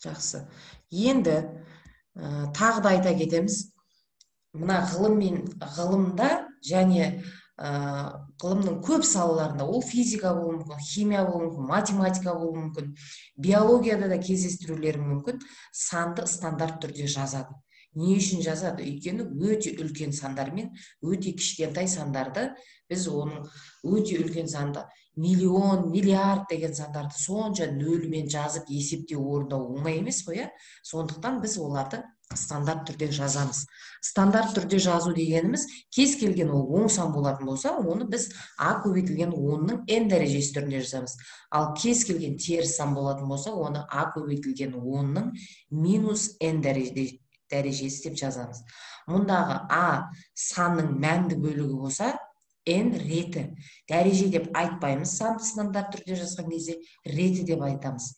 Жақсы. Енді тағы да айта кетеміз. Мына ғылым мен ғылымда және ғылымның көп салаларында, ол физика болуы мүмкін, химия болуы мүмкін, математика болуы мүмкін, биологияда да кездестірулері мүмкін, санды стандарт түрде жазады. Не үшін жазады? Өйткені өте үлкен сандармен өте кішкентай сандарды, біз оның өте үлкен санды миллион, миллиард деген сандарды сонша нөлмен жазып есептеу, орындау оңай емес қой, иә? Сондықтан біз оларды стандарт түрде жазамыз. Стандарт түрде жазу дегеніміз, кез келген ол оң сан болатын болса, оны біз а көбейтілген 10-ның n дәрежесі түрінде жазамыз. Ал кез келген теріс сан болатын болса, оны а көбейтілген 10-ның минус n дәрежесі деп жазамыз. Мұндағы а санның мәнді бөлігі болса, n реті. Дәреже деп айтпаймыз, санды стандарт түрде жазған кезде реті деп айтамыз.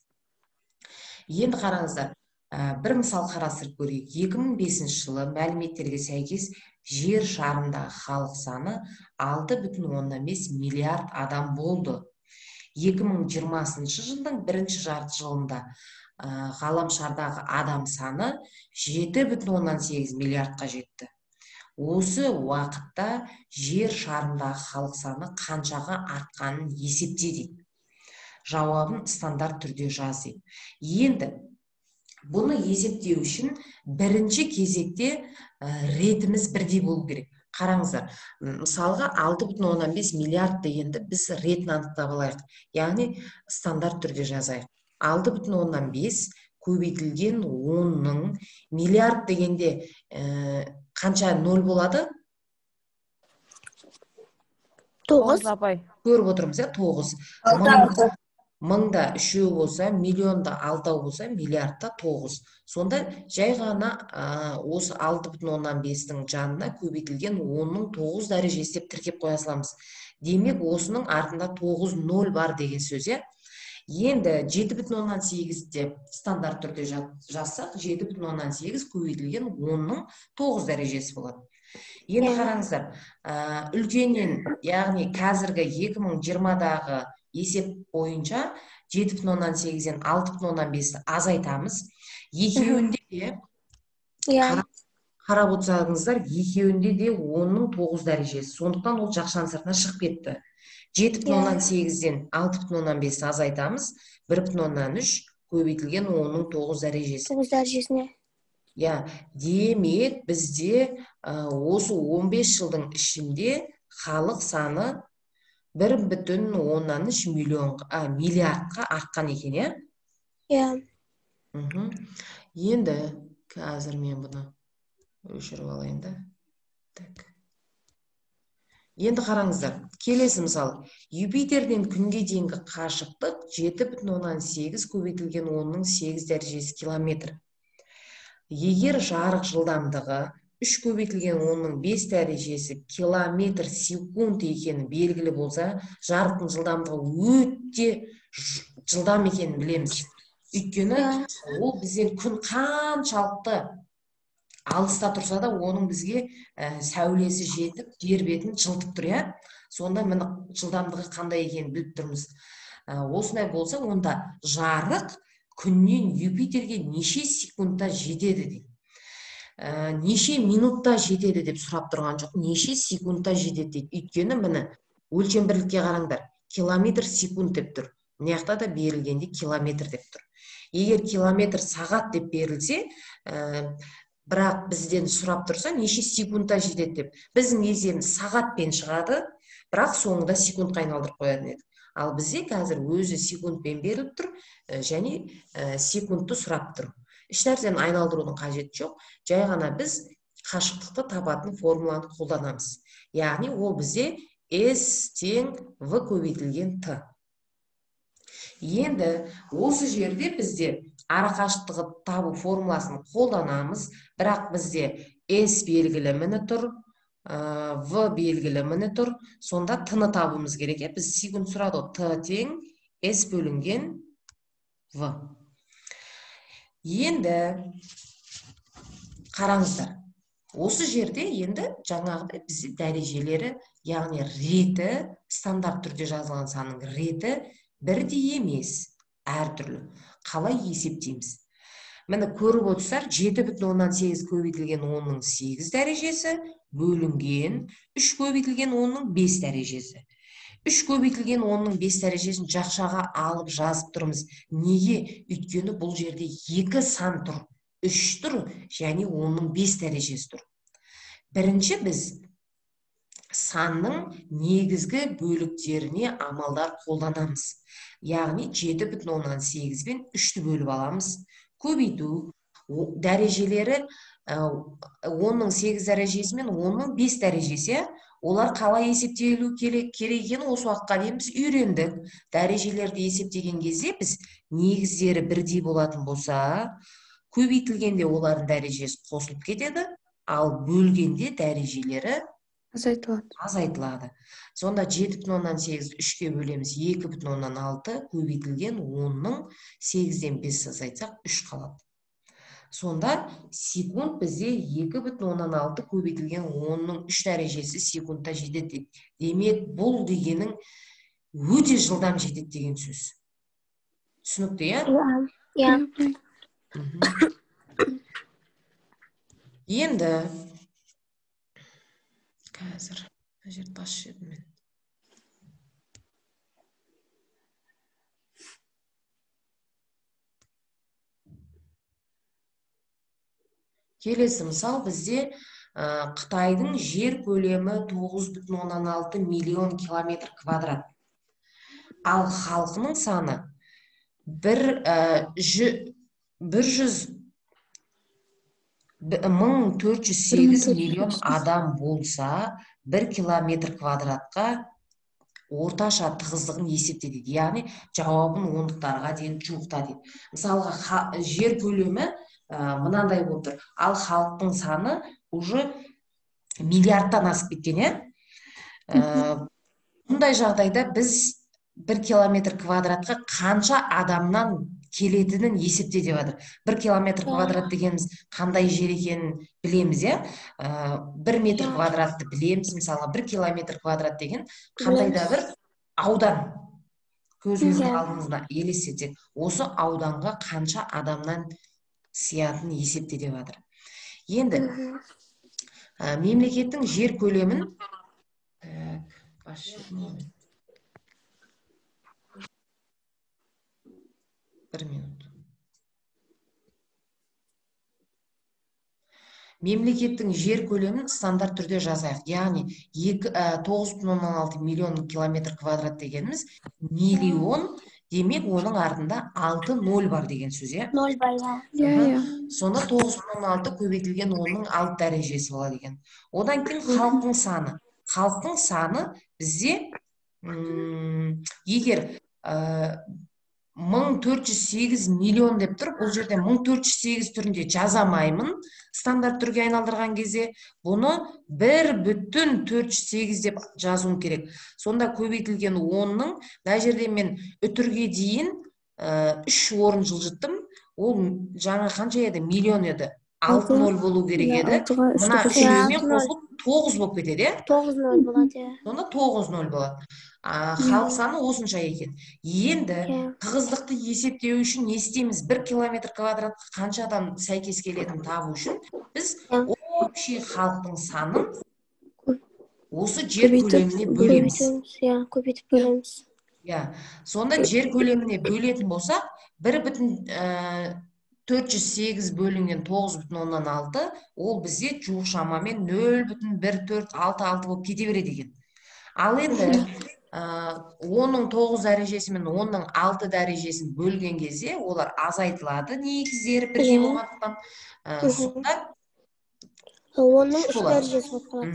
Енді қараңыздар, бір мысал қарастырып көрейік. 2005 жылы мәліметтерге сәйкес жер шарындағы халық саны 6,5 миллиард адам болды. 2020 жылдың бірінші жарты жылында ғаламшардағы адам саны 7,8 миллиардқа жетті. Осы уақытта жер шарындағы халық саны қаншаға артқанын есепте дейді. Жауабын стандарт түрде жаз дейді. Енді бұны есептеу үшін бірінші кезекте ретіміз бірдей болу керек. Қараңыздар, мысалға 6,5 миллиард дегенді біз ретін анықтап алайық. Яғни стандарт түрде жазайық. 6,5 көбейтілген 10-ның миллиард дегенде қанша нөл болады? 9. Апай. Көріп отырмыз, иә, 9. Мыңда үшеу болса, миллионда алтау болса, миллиардта 9. Сонда жай ғана осы 6,5-тің жанына көбейтілген 10-ның 9 дәрежесі деп тіркеп қоя саламыз. Демек, осының артында 9 нөл бар деген сөз, иә? Енді 7,8 деп стандарт түрде жазсақ, 7,8 көбейтілген 10-ның 9 дәрежесі болады. Енді қараңыздар, үлкеннен, яғни қазіргі 2020-дағы есеп бойынша 7,8-ден 6,5-ті азайтамыз. Екеуінде де қарап отырсаңыздар, екеуінде де 10-ның 9 дәрежесі. Сондықтан ол жақшаның сыртына шығып кетті. 7,8-ден 6,5-ті азайтамыз, 1,3 көбейтілген 10-ның 9 дәрежесі. 9 дәрежесіне. Иә, демек бізде осы 15 жылдың ішінде халық саны 1,3 миллион, миллиардқа артқан екен, иә? Иә. Енді қазір мен бұны өшіріп алайын да. Так. Енді қараңыздар, келесі мысал. Юпитерден күнге дейінгі қашықтық 7,8 көбейтілген 10-ның 8 дәрежесі километр. Егер жарық жылдамдығы 3 көбейтілген 10-ның 5 дәрежесі километр секунд екені белгілі болса, жарықтың жылдамдығы өте жылдам екенін білеміз. Өйткені ол бізден күн қаншалықты алыста тұрса да, оның бізге сәулесі жетіп, жер бетін жылытып тұр, иә? Сонда міне жылдамдығы қандай екенін біліп тұрмыз. Осындай болса, онда жарық күннен Юпитерге неше секундта жетеді дейді. Неше минутта жетеді деп сұрап тұрған жоқ, неше секундта жетеді дейді. Өйткені міне өлшем бірлікке қараңдар, километр секунд деп тұр. Мына жақта да берілгенде километр деп тұр. Егер километр сағат деп берілсе, бірақ бізден сұрап тұрса, неше секундта жетеді деп. Біздің есебіміз сағатпен шығады, бірақ соңында секундқа айналдырып қоятын едік. Ал бізде қазір өзі секундпен беріліп тұр, және секундты сұрап тұр. Еш нәрсені айналдырудың қажеті жоқ, жай ғана біз қашықтықты табатын формуланы қолданамыз. Яғни ол бізде S тең V көбейтілген Т. Енді осы жерде бізде арақашықтығы табу формуласын қолданамыз, бірақ бізде S белгілі міне тұр, В белгілі міне тұр, сонда Т-ны табуымыз керек. Біз секунд сұрады ғой, Т тең S бөлінген В. Енді қараңыздар, осы жерде енді жаңағыдай бізде дәрежелері, яғни реті, стандарт түрде жазылған санның реті бірдей емес, әртүрлі. Қалай есептейміз? Міне көріп отырсыздар, 7,8 көбейтілген 10-ның 8 дәрежесі бөлінген 3 көбейтілген 10-ның 5 дәрежесі. 3 көбейтілген 10-ның 5 дәрежесін жақшаға алып жазып тұрмыз. Неге? Өйткені бұл жерде 2 сан тұр. 3 тұр және 10-ның 5 дәрежесі тұр. Бірінші біз санның негізгі бөліктеріне амалдар қолданамыз. Яғни 7,8 бен 3-ті бөліп аламыз. Көбейту дәрежелері 10-ның 8 дәрежесі мен 10-ның 5 дәрежесі, олар қалай есептелу керек екенін осы уақытқа дейін біз үйрендік. Дәрежелерді есептеген кезде біз негіздері бірдей болатын болса, көбейтілгенде олардың дәрежесі қосылып кетеді, ал бөлгенде дәрежелері азайтылады. Сонда 7,8 3-ке бөлеміз, 2,6 көбейтілген 10-ның 8-ден 5 азайтсақ 3 қалады. Сонда секунд бізде 2,6 көбейтілген 10-ның 3 дәрежесі секундта жетеді. Демек, бұл дегенің өте жылдам жетеді деген сөз. Түсінікті, иә? Иә. Енді қазір мына жерді басып жібердім мен. Келесі мысал бізде Қытайдың жер көлемі 9,6 миллион километр квадрат. Ал халқының саны 1408 миллион адам болса, 1 километр квадратқа орташа тығыздығын есепте дейді. Яғни жауабын ондықтарға дейін жуықта дейді. Мысалға, жер көлемі мынандай болып тұр. Ал халықтың саны уже миллиардтан асып кеткен, иә? Бұндай жағдайда біз 1 километр квадратқа қанша адамнан келетінін есепте деп жатыр. 1 километр квадрат дегеніміз қандай жер екенін білеміз, иә? 1 метр квадратты білеміз, мысалға 1 километр квадрат деген қандай да бір аудан. Көзіміздің алдымызда елестетсек, осы ауданға қанша адамнан сиятын есепте деп жатыр. Енді мемлекеттің жер көлемін бір минут. Мемлекеттің жер көлемін стандарт түрде жазайық. Яғни 9,6 миллион километр квадрат дегеніміз миллион, демек оның артында 6 ноль бар деген сөз, иә? 0 бар, иә. Сонда 9,6 көбейтілген 10-ның 6 дәрежесі болады екен. Одан кейін халықтың саны. Халықтың саны бізде егер 1408 миллион деп тұр, бұл жерде 1408 түрінде жазамаймын, стандарт түрге айналдырған кезде бұны 1,408 деп жазуым керек. Сонда көбейтілген 10-ның, мына жерде мен үтірге дейін 3 орын жылжыттым, ол жаңа қанша еді? Миллион еді. 6 ноль болу керек еді. Мына үшеуімен қосылып 9 болып кетеді, иә? 9 ноль болады, иә. Сонда 9 ноль болады. Халық саны осынша екен. Енді тығыздықты есептеу үшін не істейміз? 1 километр квадратқа қанша адам сәйкес келетінін табу үшін біз общий халықтың санын осы жер көлеміне бөлеміз. Иә, көбейтіп бөлеміз. Иә. Сонда жер көлеміне бөлетін болсақ, 1,408 бөлінген 9,6, ол бізде жуық шамамен 0,1466 болып кете береді екен. Ал енді 10-ның 9 дәрежесі мен 10-ның 6 дәрежесін бөлген кезде олар азайтылады, негіздері бірдей болғандықтан. Сонда 10-ның 3 дәрежесі болып қалады.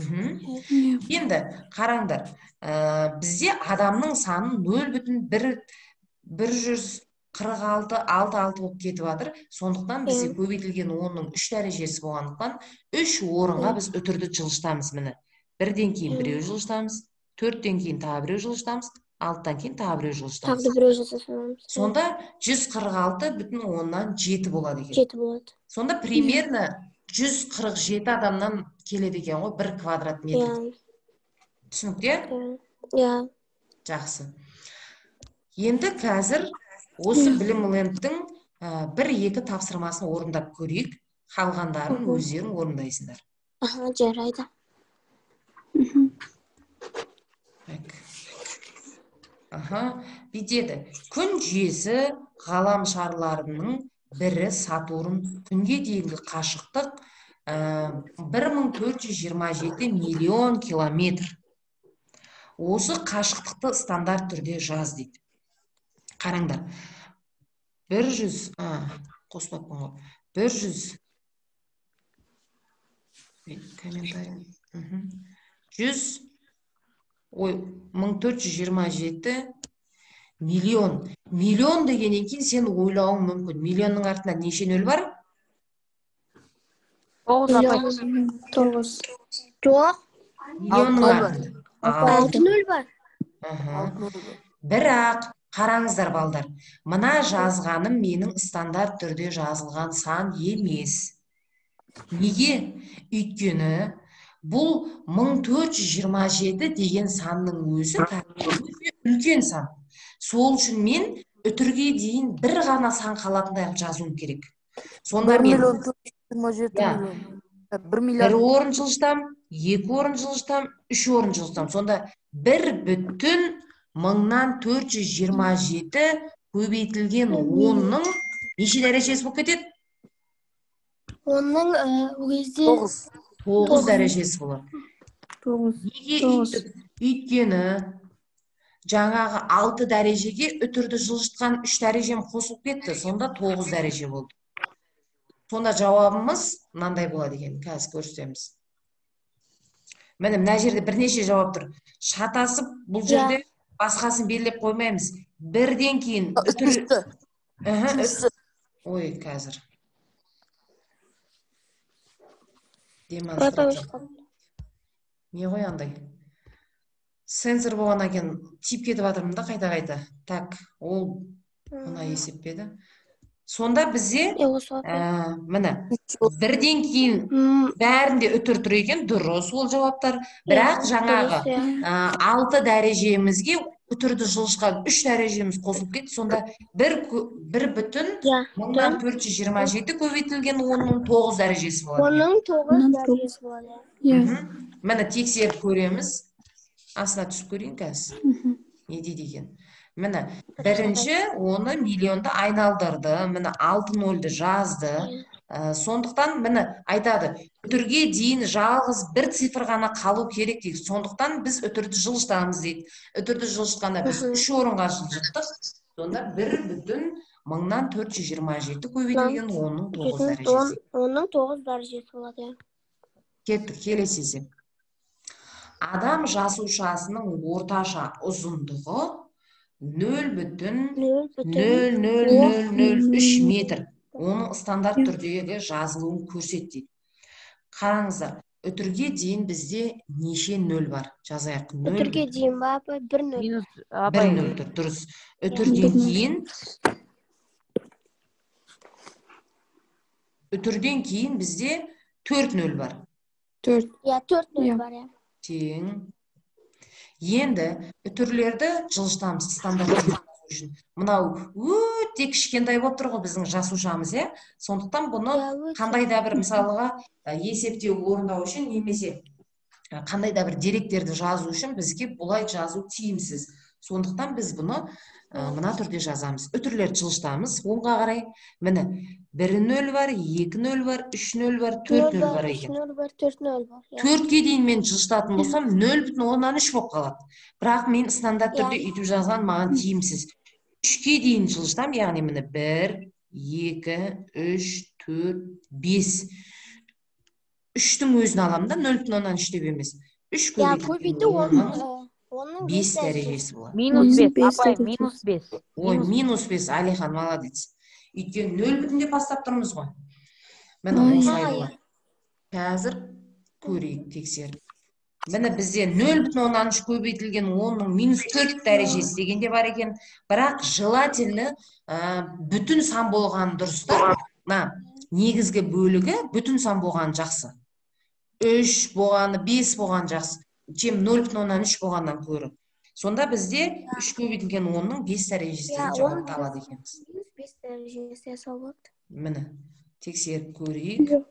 Енді қараңдар, бізде адамның саны 0,146 6 болып кетіп жатыр. Сондықтан бізде көбейтілген 10-ның 3 дәрежесі болғандықтан 3 орынға біз үтірді жылжытамыз. Міне, 1-ден кейін біреу жылжытамыз, 4-тен кейін тағы біреу жылжытамыз, 6-тан кейін тағы біреу жылжытамыз. Тағы біреу жылжытамыз. Сонда 146,7 болады екен. 7 болады. Сонда примерно 147 адамнан келеді екен ғой 1 квадрат метр. Түсінікті, иә? Иә. Жақсы. Енді қазір осы Білім Лендтің Бір-екі тапсырмасын орындап көрейік, қалғандарын өздерің орындайсыңдар. Аха, жарайды. Так. Аха, бүйтеді. Күн жүйесі ғаламшарларының бірі Сатурн күнге дейінгі қашықтық 1427 миллион километр. Осы қашықтықты стандарт түрде жаз дейді. Қараңдар. 100, қоспаппын ғой. 100 комментарий. 100 ой, 1427 миллион. Миллион дегеннен кейін сен ойлауың мүмкін. Миллионның артында неше нөл бар? 9 апай. 9. Жоқ. Миллионның артында 6 нөл бар. Бірақ қараңыздар балдар, мына жазғаным менің стандарт түрде жазылған сан емес. Неге? Өйткені бұл 1427 деген санның өзі үлкен сан. Сол үшін мен үтірге дейін бір ғана сан қалатындай қылып жазуым керек. Сонда мен 1 орын жылжытам, 2 орын жылжытам, 3 орын жылжытам. Сонда 1,427 көбейтілген 10-ның неше дәрежесі болып кетеді? 10-ның ол кезде 9 дәрежесі болады. 9. Неге өйтіп? Өйткені жаңағы 6 дәрежеге үтірді жылжытқан 3 дәрежем қосылып кетті. Сонда 9 дәреже болды. Сонда жауабымыз мынандай болады екен. Қазір көрсетеміз. Міне, мына жерде бірнеше жауап тұр. Шатасып бұл жерде басқасын белгілеп қоймаймыз. Бірден кейін үтір... Ой, қазір. Демонстрация. Не ғой андай? Сенсор болғаннан кейін тиіп кетіп жатырмын да қайта-қайта. Так, ол мына есеппеді. Сонда бізде міне бірден кейін бәрінде үтір тұр екен, дұрыс ол жауаптар. Бірақ жаңағы 6 дәрежемізге үтірді жылжытқан 3 дәрежеміз қосылып кетті. Сонда 1,427 көбейтілген 10-ның 9 дәрежесі болады. 10-ның 9 дәрежесі болады. Міне тексеріп көреміз. Астына түсіп көрейін қазір. Не дейді екен? Міне, бірінші оны миллионды айналдырды, міне 6 нөлді жазды. Сондықтан міне айтады, үтірге дейін жалғыз бір цифр ғана қалу керек дейді. Сондықтан біз үтірді жылжытамыз дейді. Үтірді жылжытқанда біз 3 орынға жылжыттық. Сонда 1,427 көбейтілген 10-ның 9 дәрежесі. 10-ның 9 дәрежесі болады. Кеттік, келесі есеп. Адам жасушасының орташа ұзындығы 0,00003 метр. Оның стандарт түрдегі жазылуын көрсет дейді. Қараңыздар, үтірге дейін бізде неше нөл бар? Жазайық. Үтірге дейін ба, апай? 1 нөл. 1 нөл тұр, дұрыс. Үтірден кейін бізде 4 нөл бар. 4. Иә, 4 нөл бар, иә. Тең. Енді үтірлерді жылжытамыз стандарт үшін. Мынау өте кішкентай болып тұр ғой біздің жасушамыз, иә? Сондықтан бұны қандай да бір мысалға есептеу орындау үшін немесе қандай да бір деректерді жазу үшін бізге бұлай жазу тиімсіз. Сондықтан біз бұны мына түрде жазамыз. Үтірлерді жылжытамыз оңға қарай. Міне 1 нөл бар, 2 нөл бар, 3 нөл бар, 4 нөл бар екен. 3 нөл бар, 4 нөл бар. 4-ке дейін мен жылжытатын болсам 0,3 болып қалады. Бірақ мен стандарт түрде үйтіп жазған маған тиімсіз. 3-ке дейін жылжытам, яғни міне 1, 2, 3, 4, 5. 3-тің өзін аламын да, 0,3 деп емес. 3 көбейту 10-ның 5 дәрежесі болады. Минус 5, апай, минус 5. Ой, минус 5, Алихан, молодец. Өйткені 0 бүтін деп бастап тұрмыз ғой. Міне осылай болады. Қазір көрейік, тексеріп. Міне бізде 0,3 көбейтілген 10-ның минус 4 дәрежесі деген де бар екен. Бірақ желательно бүтін сан болған дұрыс та. Мына негізгі бөлігі бүтін сан болған жақсы. 3 болғаны, 5 болған жақсы. Чем 0,3 болғаннан көрі. Сонда бізде 3 көбейтілген 10-ның 5 дәрежесі деген жауапты алады екенбіз. 5 дәрежесі жасау болады. Міне, тексеріп көрейік.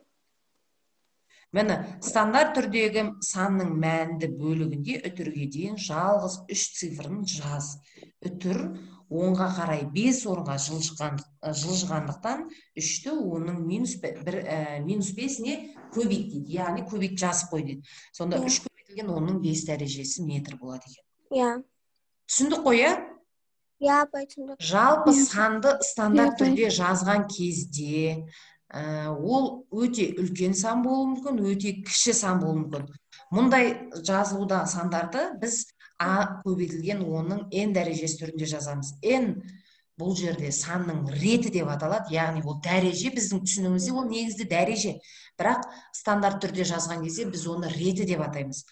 Міне, стандарт түрдегі санның мәнді бөлігінде үтірге дейін жалғыз 3 цифрын жаз. Үтір оңға қарай 5 орынға жылжығандықтан 3-ті оның минус 5-іне көбейт дейді. Яғни көбейт жазып қой дейді. Сонда 3 көбейтілген 10-ның 5 дәрежесі метр болады екен. Иә. Түсіндік қой, иә? Иә, апай, түсіндік. Жалпы санды стандарт түрде жазған кезде ол өте үлкен сан болуы мүмкін, өте кіші сан болуы мүмкін. Мұндай жазылуда сандарды біз А көбейтілген 10-ның n дәрежесі түрінде жазамыз. N бұл жерде санның реті деп аталады, яғни ол дәреже, біздің түсінігімізде ол негізді дәреже. Бірақ стандарт түрде жазған кезде біз оны реті деп атаймыз.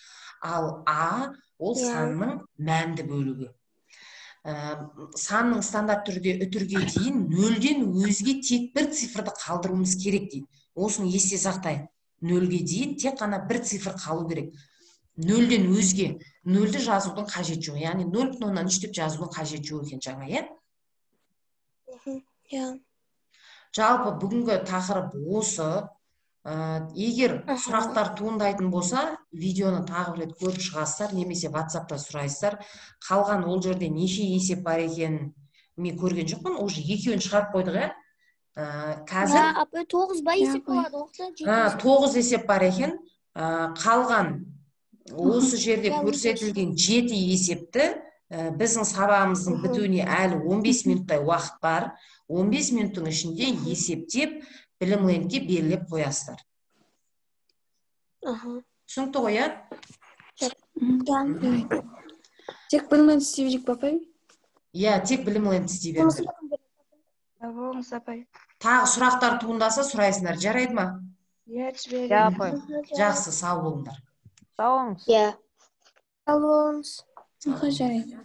Ал А ол санның мәнді бөлігі. Санның стандарт түрде үтірге дейін нөлден өзге тек бір цифрды қалдыруымыз керек дейді. Осыны есте сақтайық. Нөлге дейін тек қана бір цифр қалу керек. Нөлден өзге нөлді жазудың қажеті жоқ. Яғни 0,3 деп жазудың қажеті жоқ екен жаңа, иә? Иә. Жалпы бүгінгі тақырып осы. Егер сұрақтар туындайтын болса, видеоны тағы бір рет көріп шығасыздар, немесе WhatsApp-та сұрайсыздар. Қалған ол жерде неше есеп бар екенін мен көрген жоқпын. Уже екеуін шығарып қойдық, иә? Қазір апай 9 ба есеп болады, 9 есеп бар екен. Қалған осы жерде көрсетілген 7 есепті біздің сабағымыздың бітуіне әлі 15 минуттай уақыт бар. 15 минуттың ішінде есептеп Білімлендке белгілеп қоясыздар. Түсінікті ғой, иә? Тек Білімленд істей берейік пе, апай? Иә, тек Білімленд істей беріңдер. Апай. Тағы сұрақтар туындаса сұрайсыңдар, жарайды ма? Иә, апай. Жақсы, сау болыңдар. Сау болыңыз. Иә. Сау болыңыз. Жарайды.